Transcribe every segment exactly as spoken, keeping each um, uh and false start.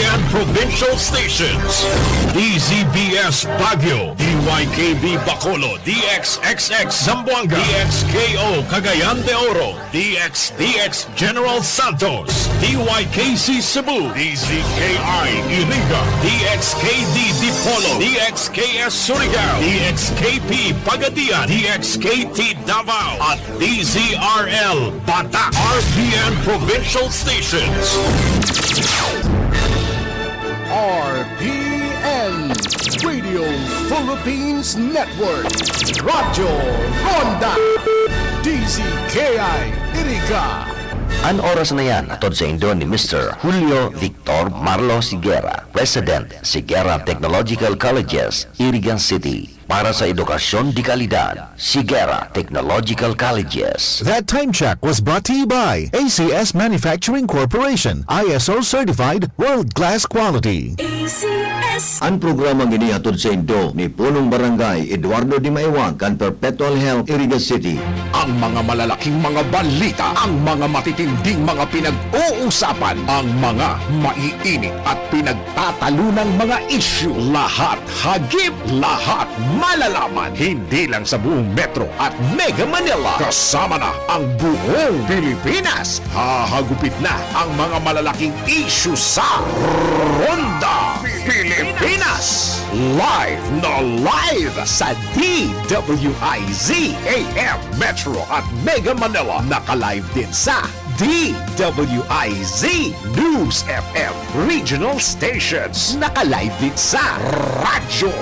and provincial stations. D Z B S Baguio, D Y K B Bacolod, D X X X Zamboanga, D X K O Cagayan de Oro, D X D X General Santos, D Y K C Cebu, D Z K I Iriga, D X K D Dipolog, D X K S Surigao, D X K P Pagadian, D X K T Davao, at D Z R L Batak, R P N Provincial Stations. R P N, Radio Philippines Network, Radyo Ronda, D Z K I Iriga. An oras na yan, hatod saindo ni Mister Julio Victor Marlo Sigera, President, Sigera Technological Colleges, Iriga City. Para sa edukasyon de kalidad, Sigera Technological Colleges. That time check was brought to you by A C S Manufacturing Corporation, I S O certified, world-class quality. A C S. An programang ini hatod saindo ni Punong Barangay Eduardo Dimaiwag kan Perpetual Health, Iriga City. Ang mga malalaking mga balita, ang mga matitinding mga pinag-uusapan, ang mga maiinit at pinagtatalunang mga isyu, lahat hagip, lahat malalaman, hindi lang sa buong Metro at Mega Manila, kasama na ang buong Pilipinas. Hahagupit na ang mga malalaking isyu sa Ronda Pilipinas. Live na live sa D W I Z A M Metro at Mega Manila. Naka-live din sa D W I Z News F M Regional Stations. Naka-live din sa Radyo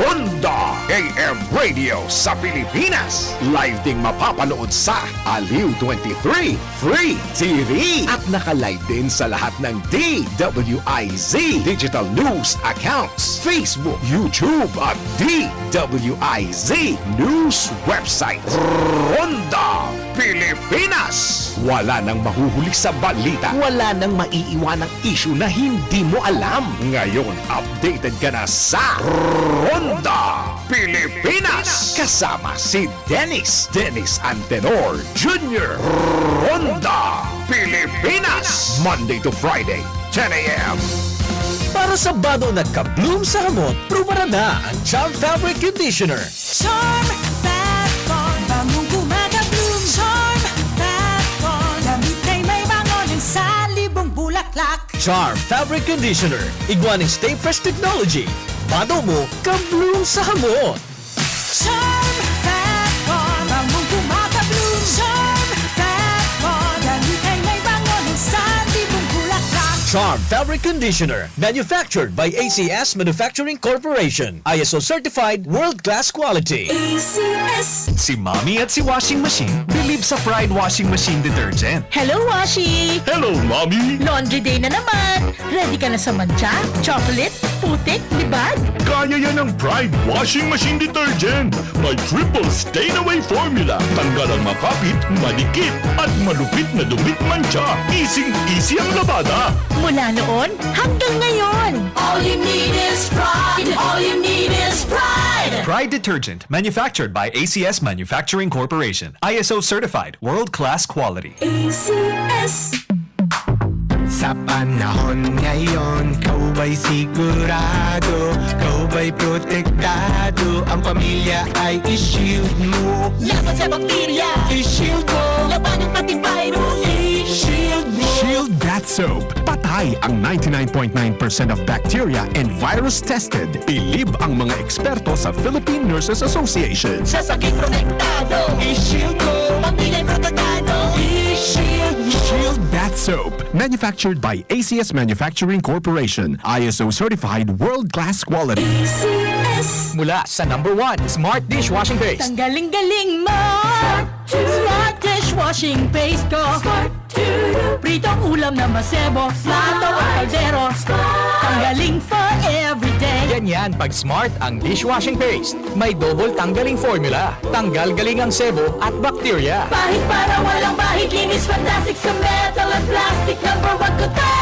Ronda A M Radio sa Pilipinas. Live ding mapapanood sa Aliw twenty-three Free T V. At naka-live din sa lahat ng D W I Z digital news accounts, Facebook, YouTube at D W I Z News website. Ronda Pilipinas. Wala nang mahuhuli sa balita. Wala nang maiiwanang isyu na hindi mo alam. Ngayon, updated ka na sa Ronda Pilipinas. Kasama si Dennis, Dennis Antenor Junior. Ronda Pilipinas. Monday to Friday, ten A M. Para sa bado na ka-bloom sa hamot, prubaran na ang Charm Fabric Conditioner. Charm Fat Bond, bangong gumagabloom. Charm Fat Bond, damit ay may bango ng salibong bulaklak. Charm Fabric Conditioner, igwa ning Stay Fresh Technology. Bado mo, ka-bloom sa hamot. Charm Fat Bond, bangong gumagabloom. Charm Fat Bond, damit ay may bango ng salibong bulaklak. Charm Fabric Conditioner, manufactured by A C S Manufacturing Corporation. I S O certified, world-class quality. A C S. Si Mommy at si Washing Machine believe sa Pride Washing Machine Detergent. Hello, Washi! Hello, Mommy! Laundry day na naman! Ready ka na sa mantsa, chocolate, putik, libag? Kaya yan ng Pride Washing Machine Detergent. May triple stain away formula. Tanggal ang makapit, madikit, at malupit na dumit mantsa. Easy-easy ang labada. Mula noon hanggang ngayon. All you need is Pride. All you need is Pride. Pride Detergent, manufactured by A C S Manufacturing Corporation. I S O certified, world-class quality. A C S. Sa panahon ngayon, ikaw ba'y sigurado? Ikaw ba'y protektado? Ang pamilya ay i-shield mo. Laban sa bakterya, i-shield mo. Labanan pati virus, i-shield mo. Shield Bath Soap. Patay ang ninety nine point nine percent of bacteria and virus tested. Bilib ang mga eksperto sa Philippine Nurses Association. Sa sakit protektado, i-shield mo. Pamilya protektado, i-shield mo. Shield Bath Soap. Manufactured by A C S Manufacturing Corporation. I S O certified, world-class quality. A C S. Mula sa number one, Smart Dishwashing Paste. Tanggaling-galing mo! Smart Dishwashing Paste ko! Pritong ulam na masebo, plato o kaldero. Tanggaling for everyday. Ganyan pag Smart ang dishwashing paste. May double tanggaling formula. Tanggal galing ang sebo at bakterya. Pahid para walang bahid, linis fantastic sa metal at plastic. Number one ko to.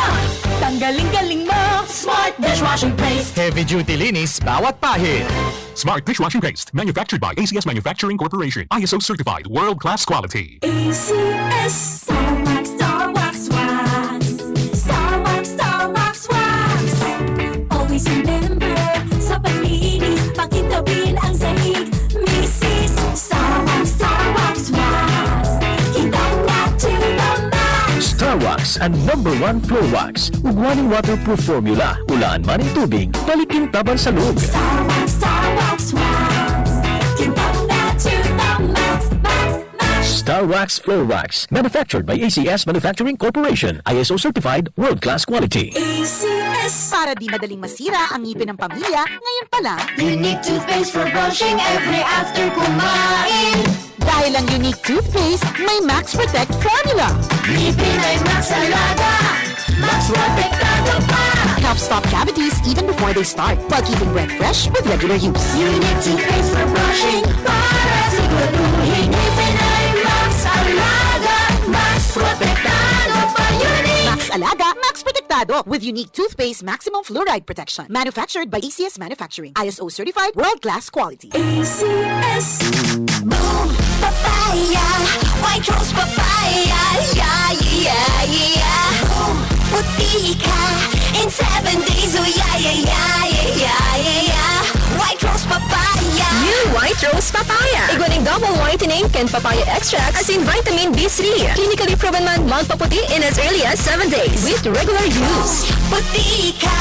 Tanggaling galing mo, Smart Dishwashing Paste. Heavy duty linis bawat pahid. Smart Dishwashing Paste, manufactured by A C S Manufacturing Corporation. I S O certified, world-class quality. A C S. Star Wax, Star Wax Wax. Star Wax, Star Wax Wax. Wax, an number one floor wax. Ugwa nin waterproof formula. Ulaan man nin tubig, balik kintabang sa loob. Star Wax, Star Wax Wax. Kintab na to the max, max, max. Star Wax Floor Wax. Manufactured by A C S Manufacturing Corporation. I S O certified, world-class quality. A C S. Para di madaling masira ang ngipin ng pamilya, ngayon pa lang. Unique toothpaste for brushing every after kumain. Dahil ang Unique Toothpaste may Max Protect Formula. Ngipin ay Max Alaga, Max Protektado pa. Helps stop cavities even before they start, while keeping breath fresh with regular use. Unique Toothpaste for brushing, para siguraduhin ngipin ay Max Alaga, Max Protektado pa. Unique! Max Alaga, Max Protektado, with Unique Toothpaste Maximum Fluoride Protection. Manufactured by A C S Manufacturing. I S O certified, world-class quality. A C S. Boom! Papaya! White Rose Papaya! Yeah, yeah, yeah! Boom! Puti ka in seven days! Oh, yeah, yeah, yeah! White Rose Papaya! New White Rose Papaya! Igwa nin double whitening kan papaya extract asin vitamin B three. Clinically proven man magpaputi in as early as seven days with regular use. Puti ka!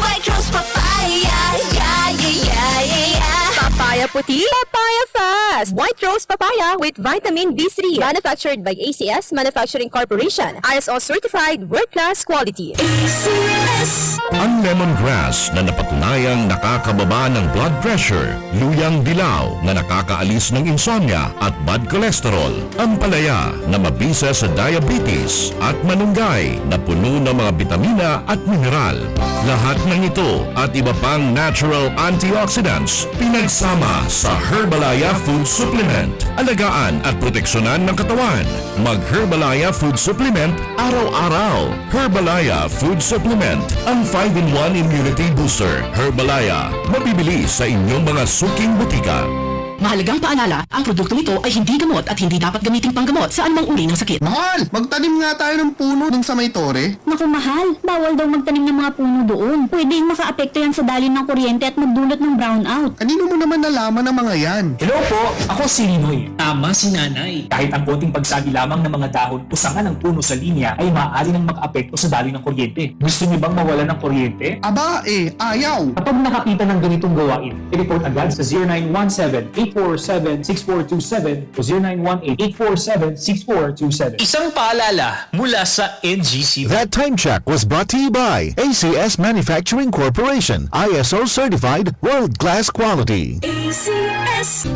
White Rose Papaya! Yeah, yeah, yeah, yeah, yeah! Papaya puti, papaya fast! White Rose Papaya with vitamin B three. Manufactured by A C S Manufacturing Corporation. I S O certified, world-class quality. A C S. Ang lemongrass na napatunayang nakakababa ng blood pressure, luyang dilaw na nakakaalis ng insomnia at bad cholesterol, ampalaya na mabisa sa diabetes, at malunggay na puno ng mga bitamina at mineral. Lahat ng ito at iba pang natural antioxidants pinagsama sa Herbalaya Food Supplement. Alagaan at proteksyonan ng katawan. Mag Herbalaya Food Supplement araw-araw. Herbalaya Food Supplement, ang five-in-one Immunity Booster. Herbalaya, mabibili sa inyong mga suking butika. Mahalagang paalala, ang produktong ito ay hindi gamot at hindi dapat gamiting panggamot sa anumang uri ng sakit. Mahal, magtanim nga tayo ng puno dun sa may tore. Naku, mahal, bawal daw magtanim ng mga puno doon. Pwedeng makaapekto yan sa daloy ng kuryente at magdulot ng brownout. Kanino mo naman nalaman ang mga yan? Hello po, ako si Linoy. Tama si Nanay. Kahit ang konting pagsagi lamang ng mga dahon o sanga ng puno sa linya ay maaari nang makaapekto sa daloy ng kuryente. Gusto niyo bang mawalan ng kuryente? Aba, eh, ayaw! Kapag nakakita ng ganitong gawain, i-report agad sa zero nine one seven, eight four seven, six four two seven o zero nine one eight, eight four seven, six four two seven. Isang paalala mula sa N G C. That time check was brought to you by A C S Manufacturing Corporation, I S O certified, world-class quality. A C S.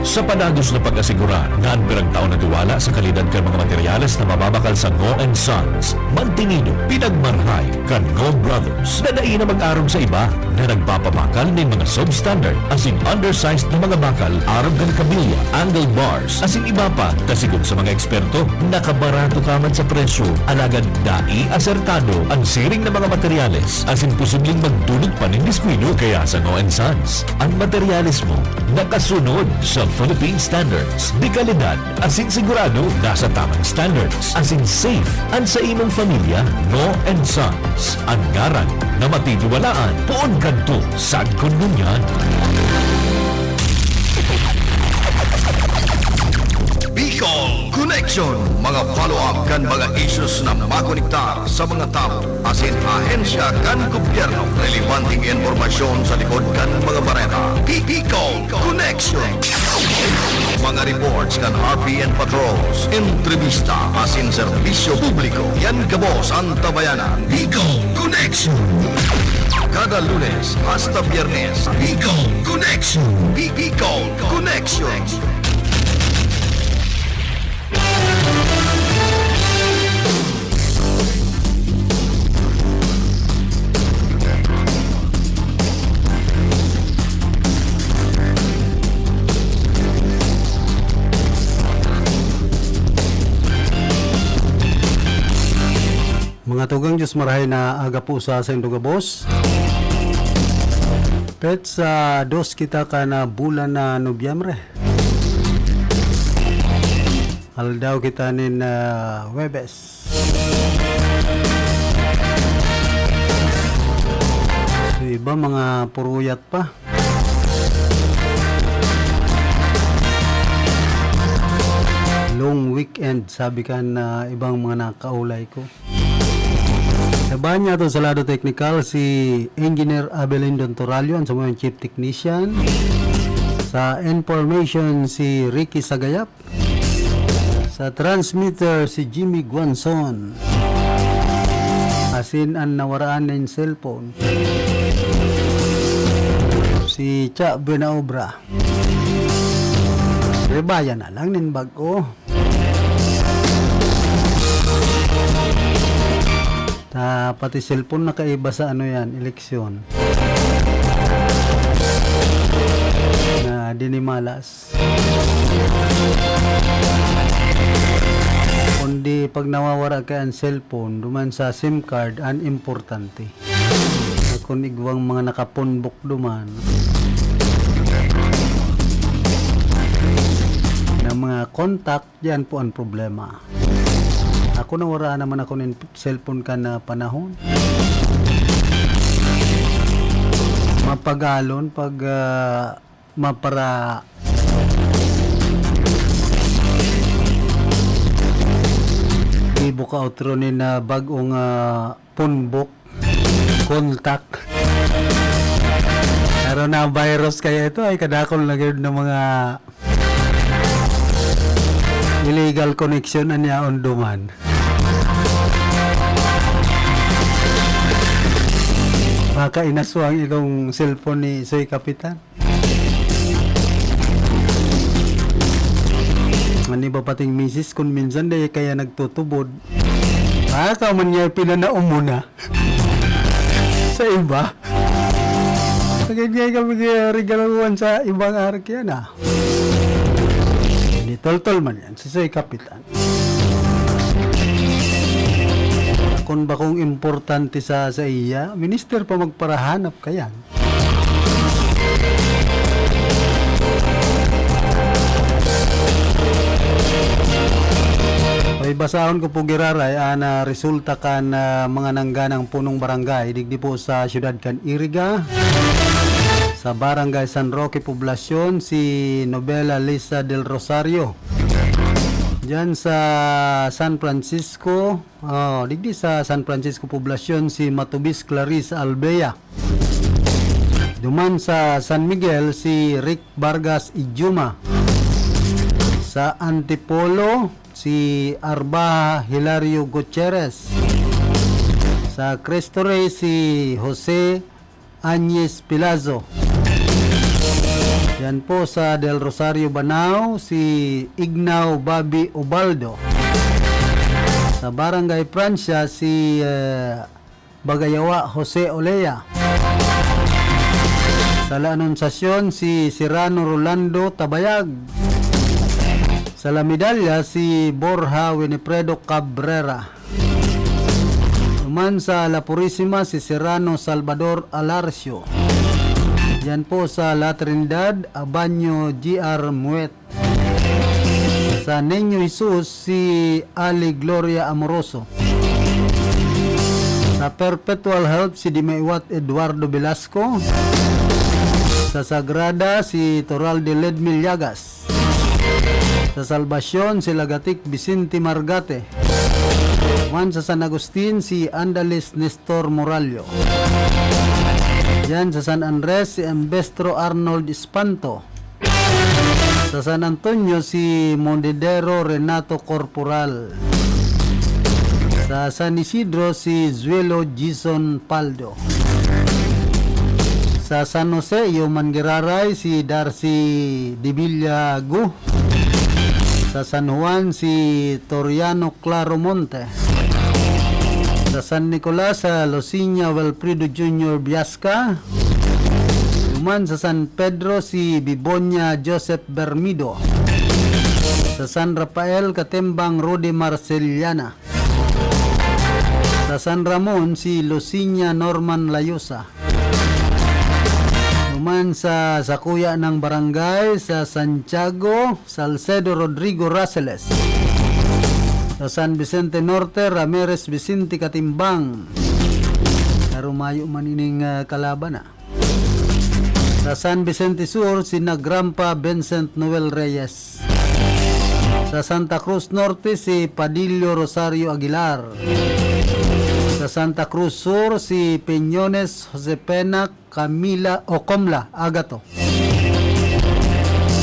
Sa padagos na pag-asigurar na an piragtao na tiwala sa kalidad kan mga materyales na mababakal sa Ngo and Sons, mantinido, pinagmarhay kan Ngo Brothers na dai na mag-arog sa iba na nagpapabakal nin mga substandard asin undersized na mga bakal arog kan kabilya, angle bars, asin iba pa, ta sigon sa mga eksperto, nakabarato ka man sa presyo, alagad dai asertado an siring na mga materyales asin posibleng magdulot pa nin diskuido. Kaya sa Ngo and Sons, an materyales mo nakasunod sa Philippine Standards, dekalidad, asin sigurado nasa tamang standards, asin safe an sa imong pamilya. Ngo and Sons, an ngaran na matitiwalaan poon kadto sagkod ngunyan. Bicol Connection, mga follow-up kan mga issues na makonektar sa mga tawo asin ahensya kan gobyerno. Relevanteng impormasyon sa likod kan mga bareta. Bicol Connection. Mga reports kan R P N patrols, entrevista asin serbisyo publiko. Yan gabos an tabayanan. Bicol Connection. Kada Lunes hasta Biyernes, Bicol Connection. Bi-, Bicol Connection. Mga tugang, Diyos marahay na aga po sa saindo gabos. Petsa dos kita kan, ah, bulan na Nobyembre. Aldaw kita nin, ah, Huwebes. So, iba mga puruyat pa. Long weekend, sabi kan, ah, ibang mga nakaulay ko. Sa banha to, sa lado teknikal, si Engineer Abelindon Toralio, ang samuyang chief technician. Sa information, si Ricky Sagayap. Sa transmitter, si Jimmy Guanzon. Asin an nawaraan nin cellphone, si Cha Buenaobra. Rebaya na lang nin bag-o. Ta, pati cellphone nakaiba sa ano yan, eleksyon. Na dinimalas. Kundi pag nawawara kaya ang cellphone, duman sa SIM card, an importante. At kung igwang mga nakapunbok duman, na mga contact, yan po ang problema. Ako, nawara naman ako ng cellphone kan, ah, panahon. Mapagalon pag, ah, mapara-, ibo ka otro nin, ah, bag-ong, ah, punbok, contact. Pero na virus kaya ito, ay kadakol na gyud ng mga illegal connection an yaon duman. Makainaswang itong cellphone ni Soy Kapitan. An iba pating misis, kun minsan, dai kaya nagtutubod. Baka man niya pinanaumuna sa iba. Lagi nga kami regaluhan sa ibang arki, ana. Hindi, toltol man yan. Si Soy Kapitan. Kun bakong importante sa, sa iya, minister pa magparahanap kayan. Ay, basahon ko po giraray an, ah, resulta kan, ah, mga nangganang punong barangay digdi po sa siyudad kan Iriga, sa Barangay San Roque Poblacion, si Novela Lisa del Rosario. Diyan sa San Francisco, oh, digdi sa San Francisco Poblacion, si Matubis Clarice Albea. Duman sa San Miguel, si Rick Vargas Idiuma. Sa Antipolo, si Arbaha Hilario Gutierrez. Sa Cristo Rey, si Jose Añez Pilazo. Yan po sa Del Rosario, Banao, si Ignao Bobby Ubaldo. Sa Barangay Francia, si, eh, Bagayawa Jose Olea. Sa La Anunciacion, si Serrano Rolando Tabayag. Sa La Medalla, si Borja Winifredo Cabrera. Duman sa La Purisima, si Serrano Salvador Alarcio. Yan po sa La Trinidad, Abanyo G R Muet. Sa Niño Jesus, si Ali Gloria Amoroso. Sa Perpetual Help, si Dimaiwat Eduardo Velasco. Sa Sagrada, si Toral de Ledmil Llagas. Sa Salvacion, si Lagatik Vicente Margate. Duman sa San Agustin, si Andales Nestor Morallo. Yan sa San Andres, si Embestro Arnold Espanto. Sa San Antonio, si Mondedero Renato Corporal. Sa San Isidro, si Zuelo Gison Paldo. Sa San Jose, iyo man giraray, si Darcy de Villagu. Sa San Juan, si Toriano Claromonte. Sa San Nicolas, sa Lucinia Wilfredo Junior Biasca. Duman sa San Pedro, si Bibonia Joseph Bermido. Sa San Rafael, katimbang Rudy Marceliana. Sa San Ramon, si Lucinia Norman Layosa. Duman sa sakuya ng barangay, sa Santiago, Salcedo Rodrigo Raceles. Sa San Vicente Norte, Ramirez Vicente Katimbang. Pero mayo man ining, ah, kalaban, ah. Sa San Vicente Sur, si Nagrampa Vincent Noel Reyes. Sa Santa Cruz Norte, si Padillo Rosario Aguilar. Sa Santa Cruz Sur, si Peñones Josepena Camila Ocomla Agato.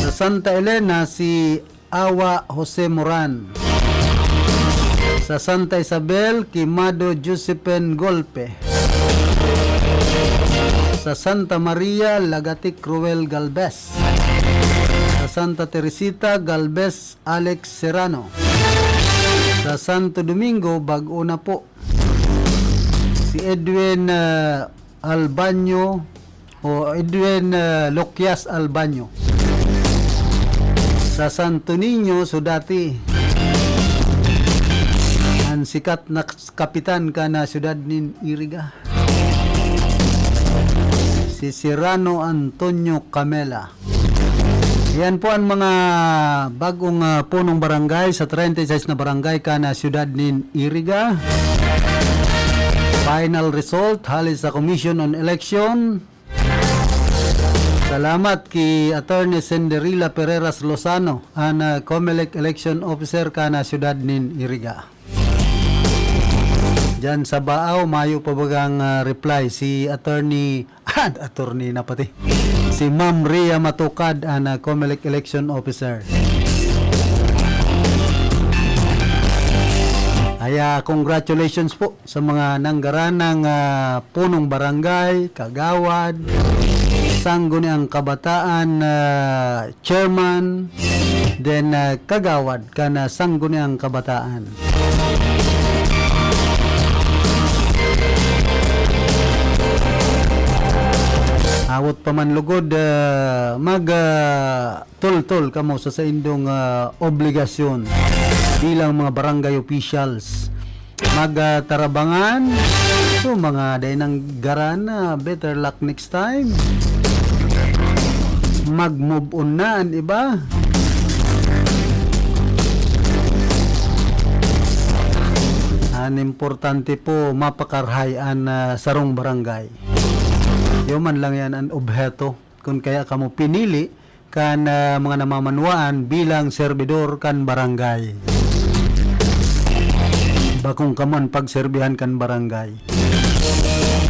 Sa Santa Elena, si Awa Jose Moran. Sa Santa Isabel, Kimado Josephine Golpe. Sa Santa Maria, Lagatic Ruel Galvez. Sa Santa Teresita, Galvez Alex Serrano. Sa Santo Domingo, bag-o na po. Si Edwin, ah, Albaño o Edwin, ah, Loquias Albaño. Sa Santo Niño, Sudati. An sikat na kapitan kan, ah, siyudad nin Iriga. Si Serrano Antonio Camela. Yan po ang mga bagong, ah, punong barangay sa treinta y seis na barangay kan, ah, siyudad nin Iriga. Final result hali sa Commission on Election. Salamat ki Attorney Cinderella Pereras Lozano, an, ah, Comelec Election Officer kan, ah, siyudad nin Iriga. Diyan sa Baao, mayo pa bagang, ah, reply si Attorney, ah, Attorney na pati. Si Ma'am Rhea Matukad, an, ah, Comelec Election Officer. Kaya congratulations po sa mga nanggaranang, ah, punong barangay, kagawad, sangguniang kabataan, ah, chairman, then, ah, kagawad kan, ah, sangguniang kabataan. Hawot pa man lugod, ah, mag, ah, tultol kamo sa saindong, ah, obligasyon bilang mga barangay officials. Mag, ah, tarabangan. So, mga dai nanggaran na, better luck next time. Mag-move on na an iba. An importante po, mapakarahay an, ah, sarong barangay. Iyo man lang yan an obheto. Kun kaya kamo pinili kan, ah, mga namamanwaan bilang serbidor kan barangay. Bakong kamo an pagserbihan kan barangay.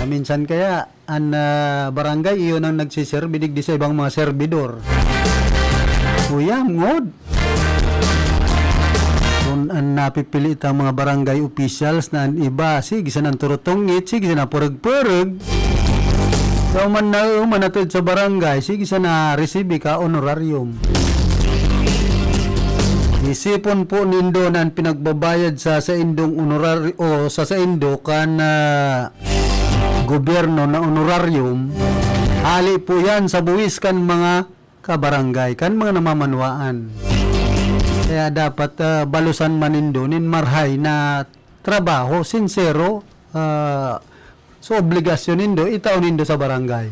Ah, minsan kaya, an, ah, barangay, iyon ang nagsiserbi digdi sa ibang mga serbidor. Uyam, ngod. Kun an napipili ta mga barangay officials na an iba, sige, sana turutungit, sige, sana purug-purug. Ikaw man na, man natud sa barangay, sige, sana resibi ka honorarium. Isipon po nindo na an pinagbabayad sa saindong honorari-, o sa saindo kan, ah, gobyerno na honorarium, hali po yan sa buwis kan mga kabarangay, kan mga namamanwaan. Kaya dapat, ah, balusan man nindo nin marahay na trabaho, sinsero, ah, so obligasyon nindo, itao nindo sa barangay.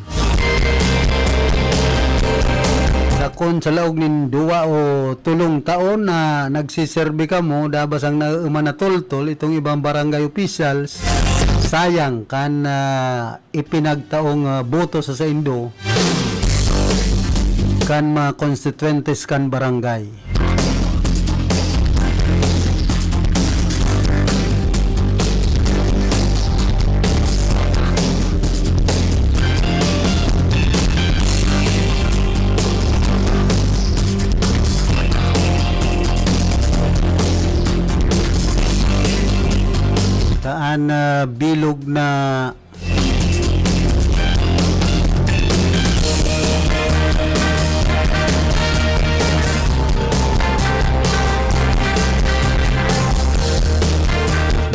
Dakon sa laog nin duwa o tolong taon na nagsiserbi kamo, dabas ang naeuman na tultol itong ibang barangay officials, sayang kan, ah, ipinagtaong, ah, boto sa saindo kan mga konstituyentes kan barangay. Taan, ah, bilog na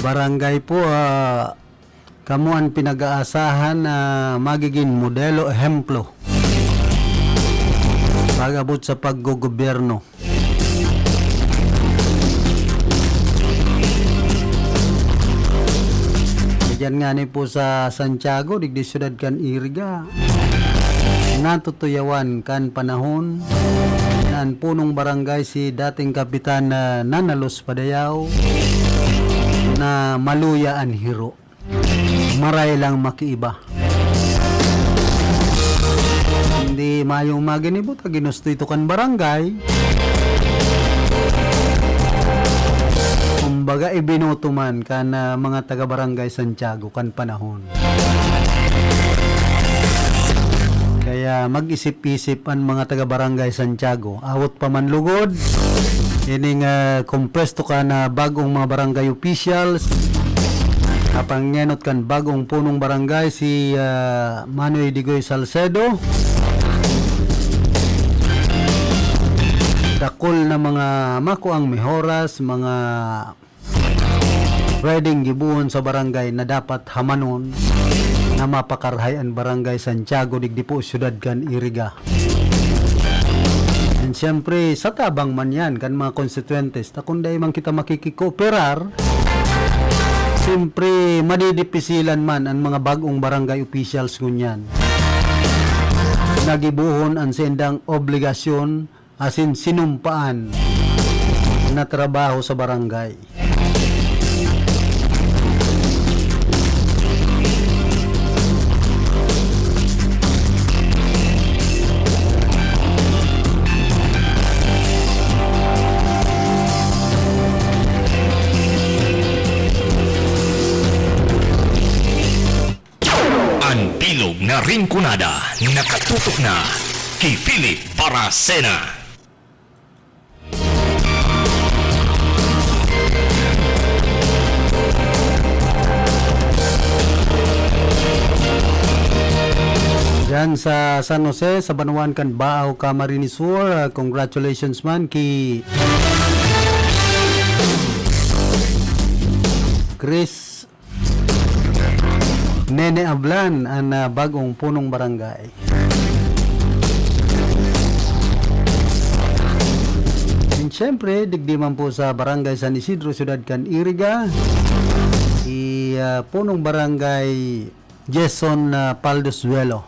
barangay po, ah, kamo an pinag-aasahan na magiging modelo, ehemplo pag-abot sa paggogobyerno. Diyan nga ni po sa Santiago, digdi syudad kan Iriga, natutuyawan kan panahon na an punong barangay, si dating Kapitan, ah, Nanalos Padayaw, na maluya an hiro. Maray lang makiiba. Hindi mayong maginibo ta ginusto ito kan barangay. ibinoto man kan, ah, mga taga Barangay Santiago kan panahon. Kaya mag-isip-isip an mga taga Barangay Santiago. Awot pa man lugod, ining, ah, kompuesto kan, ah, bag-ong mga barangay officials, kapangenot kan bag-ong punong barangay si, ah, Manoy Digoy Salcedo. Dakul na mga makuang mehoras, mga pwedeng gibohon sa barangay na dapat hamanon na mapakarahay an Barangay Santiago digdi po syudad kan Iriga. And siyempre, sa tabang man yan kan mga konstituyentes, ta kung dai man kita makikikooperar, siyempre, madidipisilan man an mga bag-ong barangay officials ngunyan. Nagibohon an sendang obligasyon asin sinumpaan na trabaho sa barangay. An bilog na Rinconada nakatutok na ki Philip Baracena. Diyan sa San Jose, sa banwaan kan Baao, Camarines Sur, ah, congratulations man ki Chris Nene Ablan, an, ah, bag-ong punong barangay. And siyempre, digdi man po sa Barangay San Isidro, siyudad kan Iriga, si, ah, punong barangay Jason, ah, Paldosuelo.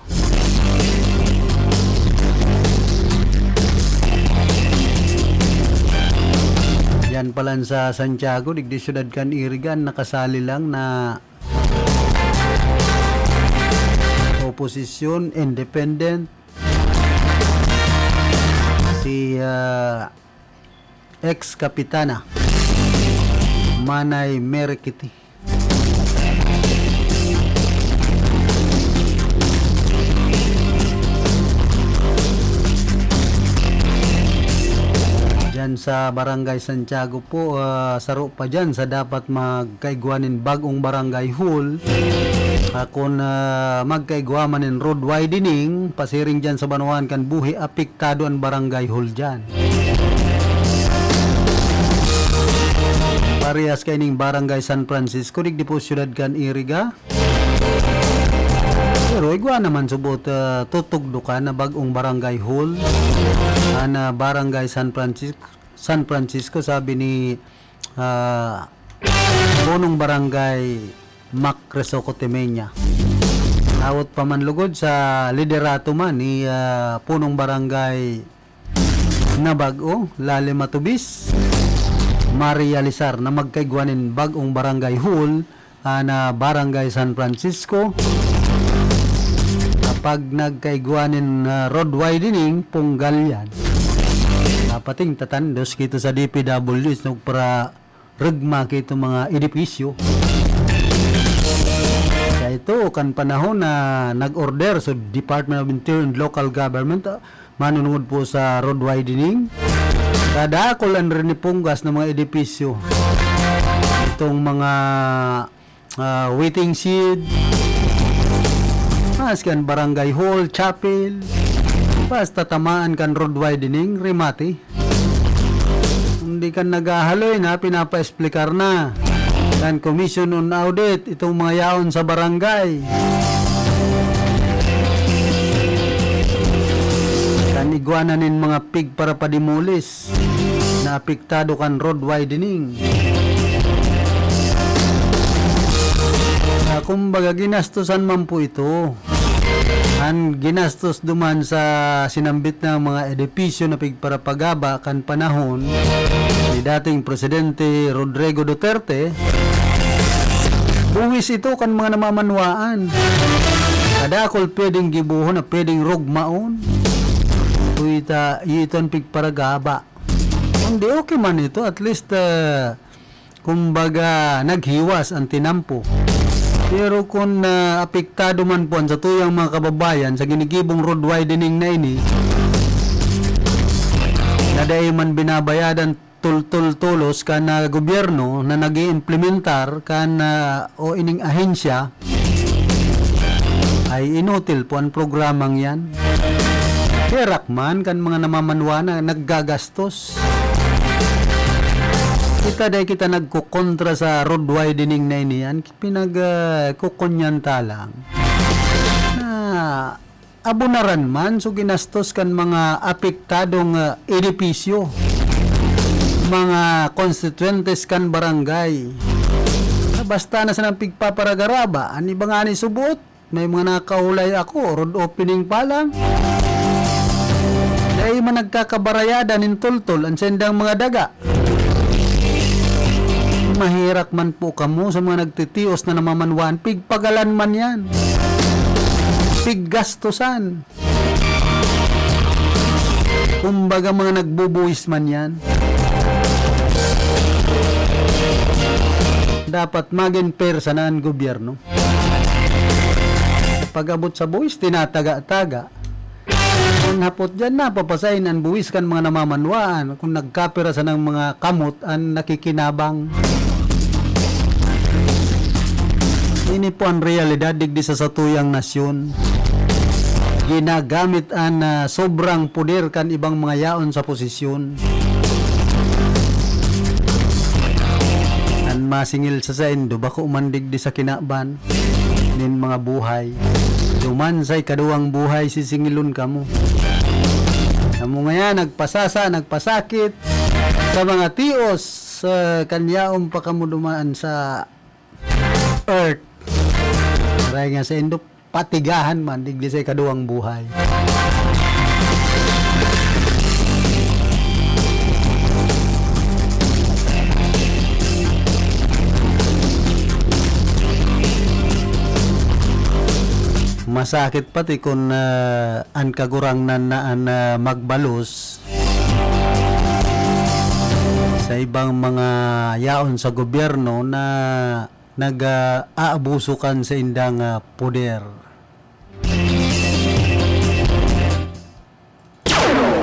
Yan palan sa Santiago, digdi siyudad kan Iriga, nakasali lang na oposisyon, independent, si, ah, ex-kapitana Manay Merikiti. Diyan sa Barangay Santiago po, ah, saro pa diyan sa dapat magkaigwa nin bag-ong barangay hall. Ah, kun, ah, magkaigwa man nin road widening, pasiring diyan sa banwaan kan Buhi, apektado an barangay hall diyan. Parehas kaining Barangay San Francisco, digdi po siyudad kan Iriga. Pero igwa naman subot, ah, tutugdokan na bag-ong barangay hall. An, ah, Barangay San Francisco, San Francisco, sabi ni, ah, Punong Barangay Mac Resoco Temenya. Awot pa man lugod sa liderato man ni, ah, Punong Barangay na bag-o, Lale Matubis, Maria Lizar, na magkaigwa nin bag-ong barangay hall, ana, Barangay San Francisco. Kapag nagkaigwa nin, ah, road widening, punggal yan. Dapat tatandos kita sa D P W S, no, para rugma ki itong mga edipisyo. Kaya ito, kan panahon na nag-order sa Department of Interior and Local Government, ah, manunungod po sa road widening, kadakul an rinipunggas ng mga edipisyo. Itong mga, ah, waiting shed, maski an barangay hall, chapel, basta tamaan kan road widening, remate. Hindi kan naghahaloy na, pinapaexplikar na kan Commission on Audit itong mga yaon sa barangay. Kan igwa na nin mga pig para padimulis na apektado kan road widening. Ah, kumbaga, ginastosan man po ito. An ginastos duman sa sinambit na mga edipisyo na pigparapagaba kan panahon ni dating Presidente Rodrigo Duterte, buwis ito kan mga namamanwaan. Kadakul pwedeng gibohon na pwedeng rugmaon. Kuita, ito an pigparagaba. Kundi okay man ito, at least, ah, kumbaga, naghiwas an tinampo. Pero kun, ah, apektado man po an satuyang mga kababayan sa ginigibong road widening na ini, na dai man binabayadan tultol tolos kan, ah, gobyerno na nag-iimplementar kan, ah, o ining ahensya, ay inutil po an programang yan. Herak man kan mga namamanwa na naggagastos. Kita, dai kita nagkokontra sa road widening na ini, an pinag, ah, kukunyanta lang na abunaran man so ginastos kan mga apektadong, ah, edipisyo, mga konstituyentes kan barangay. Basta na sanang pigpaparagaraba, an iba ngani subot, may mga nakahulay ako, road opening pa lang. Dai man nagkakabarayadan nin tultol an saindang mga daga. Maherak man po kamo sa mga nagtitios na namamanwaan, pigpagalan man yan. Piggastosan. Kumbaga, mga nagbubuwis man yan. Dapat magin persa na an gobyerno. Pag-abot sa buwis, tinataga-taga. An hapot diyan, napapasain an buwis kan mga namamanwaan kun nagkapira sanang mga kamot an nakikinabang. Ini po an realidad digdi sa satuyang nasyon. Ginagamit an, ah, sobrang poder kan ibang mga yaon sa posisyon. An masingil sa saindo, bako man digdi sa kinaban nin mga buhay. Duman sa ikaduwang buhay, sisingilon kamo. Kamo ngayan, nagpasasa, nagpasakit sa mga tios, sa kan yaon pa kamo duman sa earth. Aray nga saindo, patigahan man digdi sa ikaduwang buhay. Masakit pati kun, ah, an Kagurangnan na an, ah, magbalos sa ibang mga yaon sa gobyerno na nag, ah, aabuso kan saindang, ah, poder.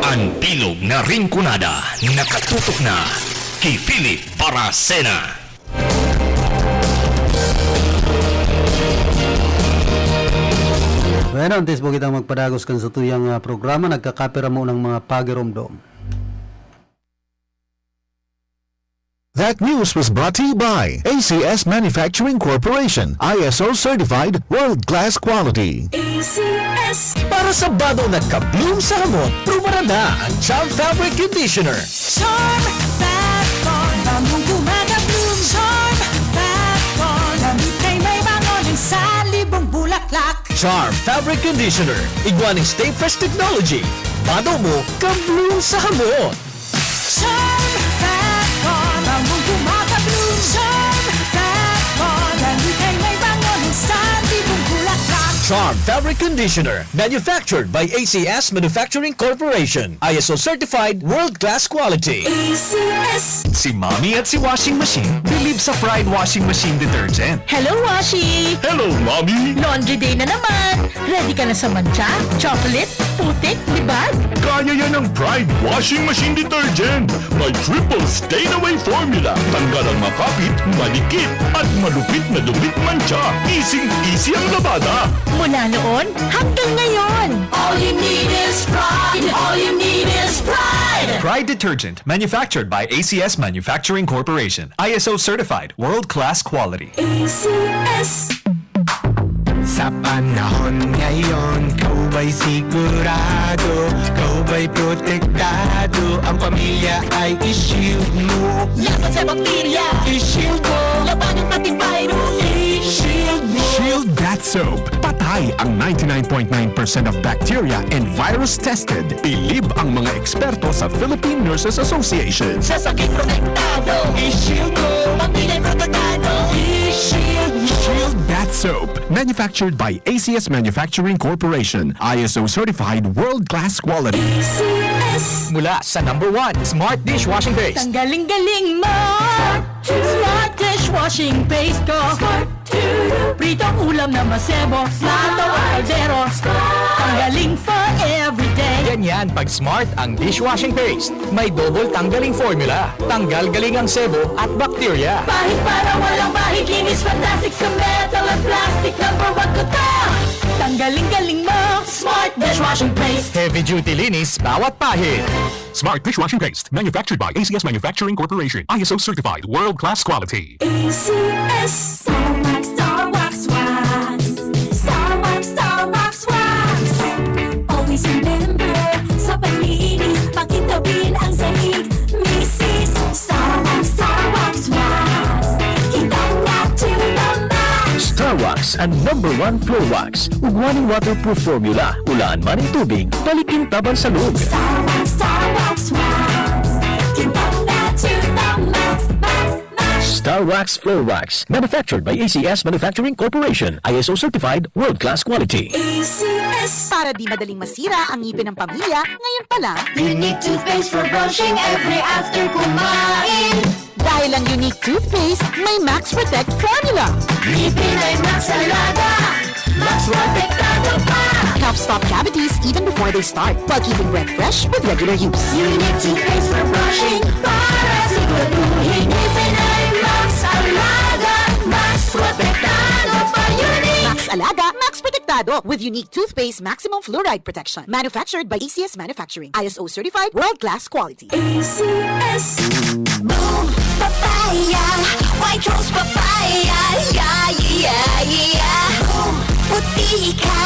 An bilog na Rinconada nakatutok na ki Philip Baracena. Bueno, antes po kitang magpadagos kan satuyang, ah, programa, nagkakapira mo ng mga pagiromdom. That news was brought to you by A C S Manufacturing Corporation, I S O certified, world-class quality. A C S. Para sa bado nagka-bloom sa hamot, prubaran na ang Charm Fabric Conditioner. Charm Fab Bond, bangong gumagabloom. Charm Fab Bond, damit ay may bango ng salibong bulaklak. Charm Fabric Conditioner, igwa ning Stay Fresh Technology. Bado mo, ka-bloom sa hamot. Charm Fab Bond, bangong gumagabloom. Charm Fab Bond, damit ay may bango ng salibong bulaklak. Charm Fabric Conditioner, manufactured by A C S Manufacturing Corporation. I S O certified, world-class quality. A C S. Si Mommy at si Washing Machine believe sa Pride Washing Machine Detergent. Hello, Washi! Hello, Mommy! Laundry day na naman! Ready ka na sa mantsa, chocolate, putik, libag? Kaya yan ng Pride Washing Machine Detergent. May triple stain away formula. Tanggal ang makapit, malikit, at malupit na dumit mantsa. Easy-easy ang labada. Mula noon hanggang ngayon. All you need is Pride. All you need is Pride. Pride Detergent, manufactured by A C S Manufacturing Corporation. I S O certified, world-class quality. A C S. Sa panahon ngayon, ikaw ba'y sigurado? Ikaw ba'y protektado? Ang pamilya ay i-shield mo. Laban sa bakterya. I-shield mo. Labanan pati virus. I-shield mo. Shield Bath Soap. Patay ang ninety-nine point nine percent of bacteria and virus tested. Bilib ang mga eksperto sa Philippine Nurses Association. Sa sakit protektado. I-shield mo. Pamilya protektado. I-shield mo. Shield Bath Soap. Manufactured by A C S Manufacturing Corporation. I S O certified, world-class quality. A C S. Mula sa number one, Smart Dishwashing Paste. Ang galing-galing mo! Smart dishwashing paste ko. Smart. Pritong ulam na masebo. Plato o kaldero. Tanggaling for everyday. Ganyan pag Smart ang dishwashing paste. May double tanggaling formula. Tanggal galing ang sebo at bakterya. Pahid para walang bahid. Linis fantastic sa metal at plastic. Number one ko to. Tanggaling galing mo. Smart dishwashing paste. Heavy duty linis bawat pahid. Smart dishwashing paste, manufactured by A C S Manufacturing Corporation, I S O certified, world-class quality. A C S. Star Wax, Star Wax Wax. Star Wax, Star Wax Wax. Always remember, sa paglinis, pakintabin ang sahig. Misis, Star Wax, Star Wax Wax. Kintang na to the max. Star Wax, ang number one floor wax. Ugwa nin waterproof formula, ulaan man nin tubig, balikin taban sa loob. Star Wax, Star Wax Wax. Kintang na to the max, max, max. Star Wax Floor Wax, manufactured by A C S Manufacturing Corporation, I S O certified, world-class quality. A C S. Para di madaling masira ang ngipin ng pamilya, ngayon pa lang. Unique toothpaste for brushing every after kumain. Dahil ang Unique Toothpaste may Max Protect Formula. Ngipin ay Max Alaga, Max Protektado pa. Helps stop cavities even before they start, while keeping breath fresh with regular use. Unique Toothpaste for brushing, para siguraduhin ngipin ay Max Alaga, Max Protektado pa. Unique! Max Alaga, Max Protektado, with Unique Toothpaste Maximum Fluoride Protection. Manufactured by A C S Manufacturing. I S O certified, world-class quality. A C S. Boom Papaya, White Rose Papaya, yeah, yeah, yeah. Boom, puti ka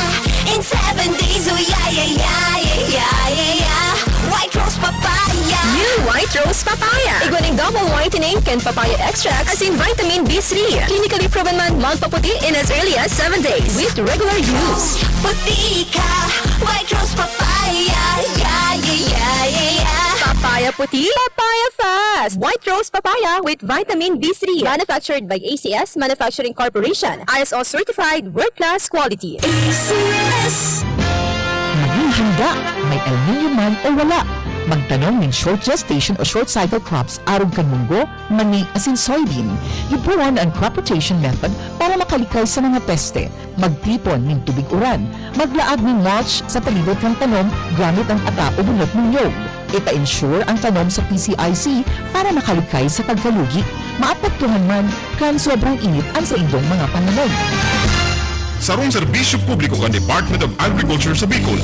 in seven days, oh yeah, yeah, yeah. White Rose Papaya. New White Rose Papaya. Igwa nin double whitening kan papaya extract asin vitamin B three. Clinically proven man magpaputi in as early as seven days with regular use. Puti ka, White Rose Papaya, yeah, yeah, yeah, yeah, yeah. Papaya puti, papaya fast. White Rose Papaya with vitamin B three. Manufactured by A C S Manufacturing Corporation. I S O certified, world-class quality. A C S. Maging handa, may El Niño man o wala. Magtanom nin short gestation o short cycle crops arog kan munggo, mani, asin soybean. Gibohon an crop rotation method para makalikay sa mga peste. Magtipon nin tubig uran. Maglaag nin mulch sa palibot kan tanom gamit an ata o bunot nin niyog. Ipa-insure an tanom sa P C I C para makalikay sa pagkalugi. Maapektuhan man kan sobrang init an saindong mga pananom. Sarong serbisyo publiko kan Department of Agriculture sa Bicol.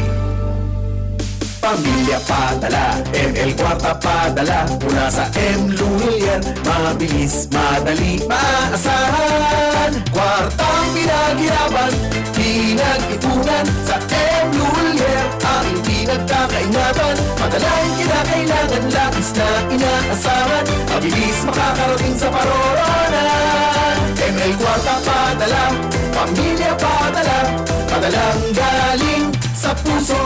Pamilya padala, M L Kwarta padala, mula sa M Lulier, mabilis, madali, maaasahan. Kwartang pinaghirapan, pinag-ipunan, sa M Lulier, ang pinagkakainapan. Madalang kinakailangan, labis na inaasahan, mabilis makakarating sa paroonan. M L Kwarta padala, pamilya padala, padalang galing sa puso.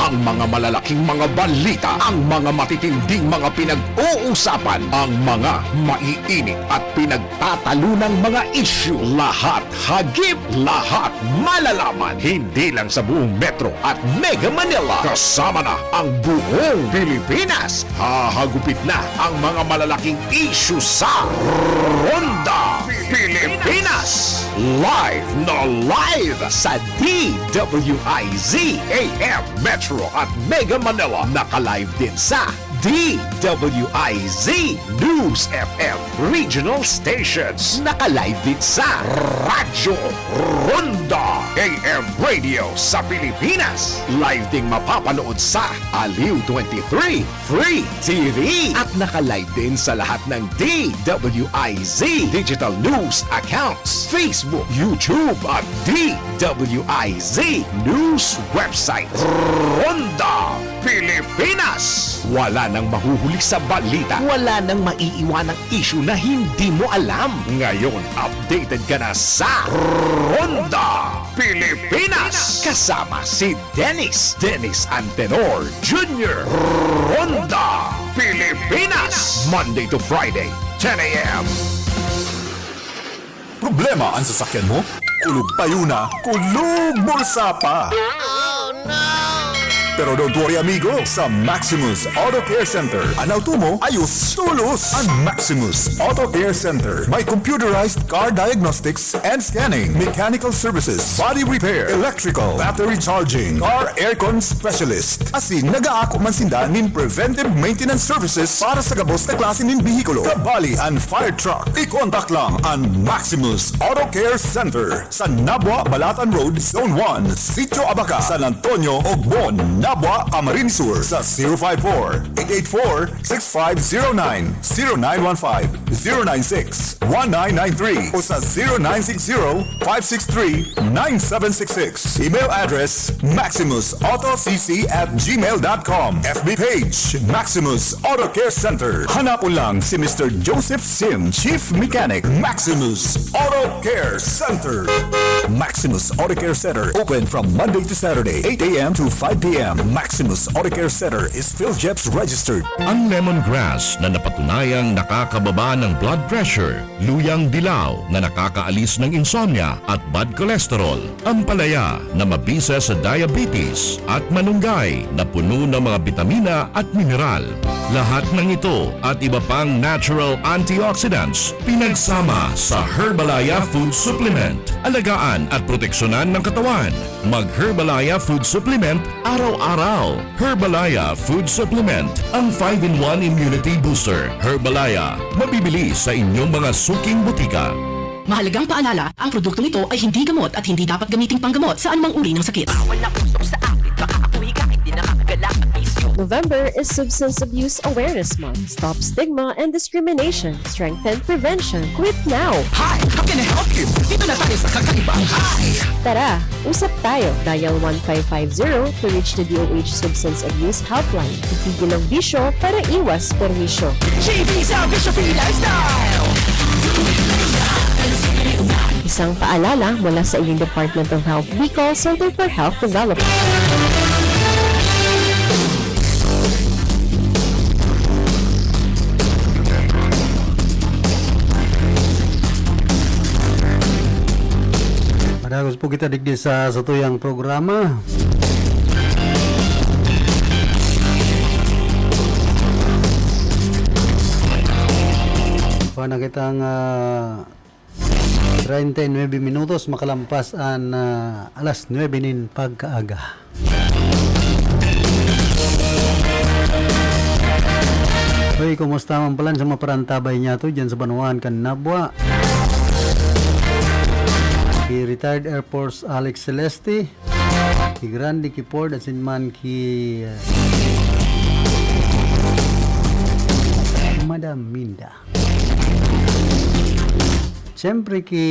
Ang mga malalaking mga balita, ang mga matitinding mga pinag-uusapan, ang mga maiinit at pinagtatalunang mga isyu, lahat hagip, lahat malalaman, hindi lang sa buong Metro at Mega Manila. Kasama na ang buong Pilipinas. Hahagupit na ang mga malalaking isyu sa Ronda Pilipinas. Live na live sa D W I Z A M Metro at Mega Manila. Naka-live din sa D W I Z News F M Regional Stations. Naka-live din sa Radyo Ronda A M Radio sa Pilipinas. Live ding mapapanood sa Aliw twenty-three Free T V. At naka-live din sa lahat ng D W I Z digital news accounts, Facebook, YouTube, at D W I Z News website. Ronda Pilipinas. Wala nang mahuhuli sa balita. Wala nang maiiwanang isyu na hindi mo alam. Ngayon, updated ka na sa Ronda Pilipinas. Kasama si Dennis, Dennis Antenor Junior. Ronda Pilipinas. Monday to Friday, ten A M. Problema an sasakyan mo? Kulog payo na, kulog bulsa pa! Pero don't worry, amigo. Sa Maximus Auto Care Center, an auto mo, ayos tolos. An Maximus Auto Care Center may computerized car diagnostics and scanning, mechanical services, body repair, electrical, battery charging, car aircon specialist. Asin, nag-aako man sinda nin preventive maintenance services para sa gabos na klase nin behikulo, kabali an fire truck. I-contact lang an Maximus Auto Care Center sa Nabua, Balatan Road, Zone one, Sitio Abaca, San Antonio, Ogbon, Nabua, Camarines Sur, sa zero five four, eight eight four, six five zero nine, zero nine one five, zero nine six, one nine nine three o sa zero nine six zero, five six three, nine seven six six. Email address, maximus auto c c at gmail dot com. F B page, Maximus Auto Care Center. Hanapon lang si Mister Joseph Sim, Chief Mechanic, Maximus Auto Care Center. Maximus Auto Care Center, open from Monday to Saturday, eight a m to five p m. Maximus Auto Care Center is PhilGEPS registered. Ang lemongrass na napatunayang nakakababa ng blood pressure, luyang dilaw na nakakaalis ng insomnia at bad cholesterol, ampalaya na mabisa sa diabetes, at malunggay na puno ng mga bitamina at mineral. Lahat ng ito at iba pang natural antioxidants pinagsama sa Herbalaya Food Supplement. Alagaan at proteksyonan ng katawan. Mag Herbalaya Food Supplement araw-araw. Herbalaya Food Supplement, ang five-in-one Immunity Booster. Herbalaya, mabibili sa inyong mga suking botika. Mahalagang paalala, ang produktong ito ay hindi gamot at hindi dapat gamiting panggamot sa anumang uri ng sakit. Bawal na usok sa awit, baka ako hikain, di nakakagalak ang isyo. November is Substance Abuse Awareness Month. Stop stigma and discrimination. Strengthen prevention. Quit now! Hi! How can I help you? Dito na tayo sa kakaibang Hi! Tara, usap tayo. Dial one five five zero to reach the D O H Substance Abuse Helpline. Itigil ang bisyo para iwas perwisyo. G B sa Bisyo Free Lifestyle! Isang paalala mula sa inyong Department of Health Bicol Center for Health Development. Madagos po kita digdi sa satuyang programa. Kuha na kitang, ah, treinta y nueve minutos makalampas an, ah, alas nuebe nin pagkaaga. Hoy, kumusta man palan sa mga parantabay niyato diyan sa banwaan kan Nabua? Ki Retired Air Force Alex Celeste, ki Grande, ki Ford, asin man ki, ah, Madam Minda. Siyempre, ki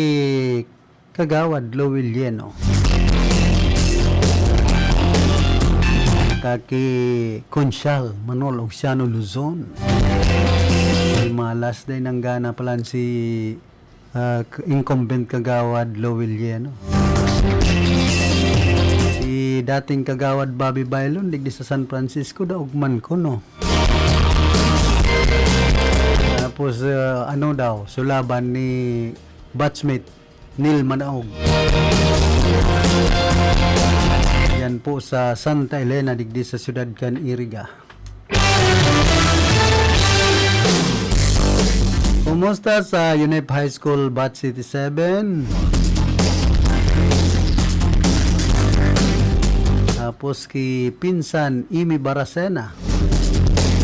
Kagawad Lowell Yeno. Saka ki Konsyal Manolo Oxiano Luzon. Ay, malas day nanggana palan si, ah, k-, incumbent Kagawad Lowell Yeno. Si dating Kagawad Bobby Baylon, digdi sa San Francisco, daog man ko, no? Tapos, ah, ano daw, sulaban ni batchmate Neil Manaog. Yan po sa Santa Elena, digdi sa siyudad kan Iriga. Kumusta sa UNEP High School Batch eighty-seven? Tapos ki Pinsan Imi Baracena,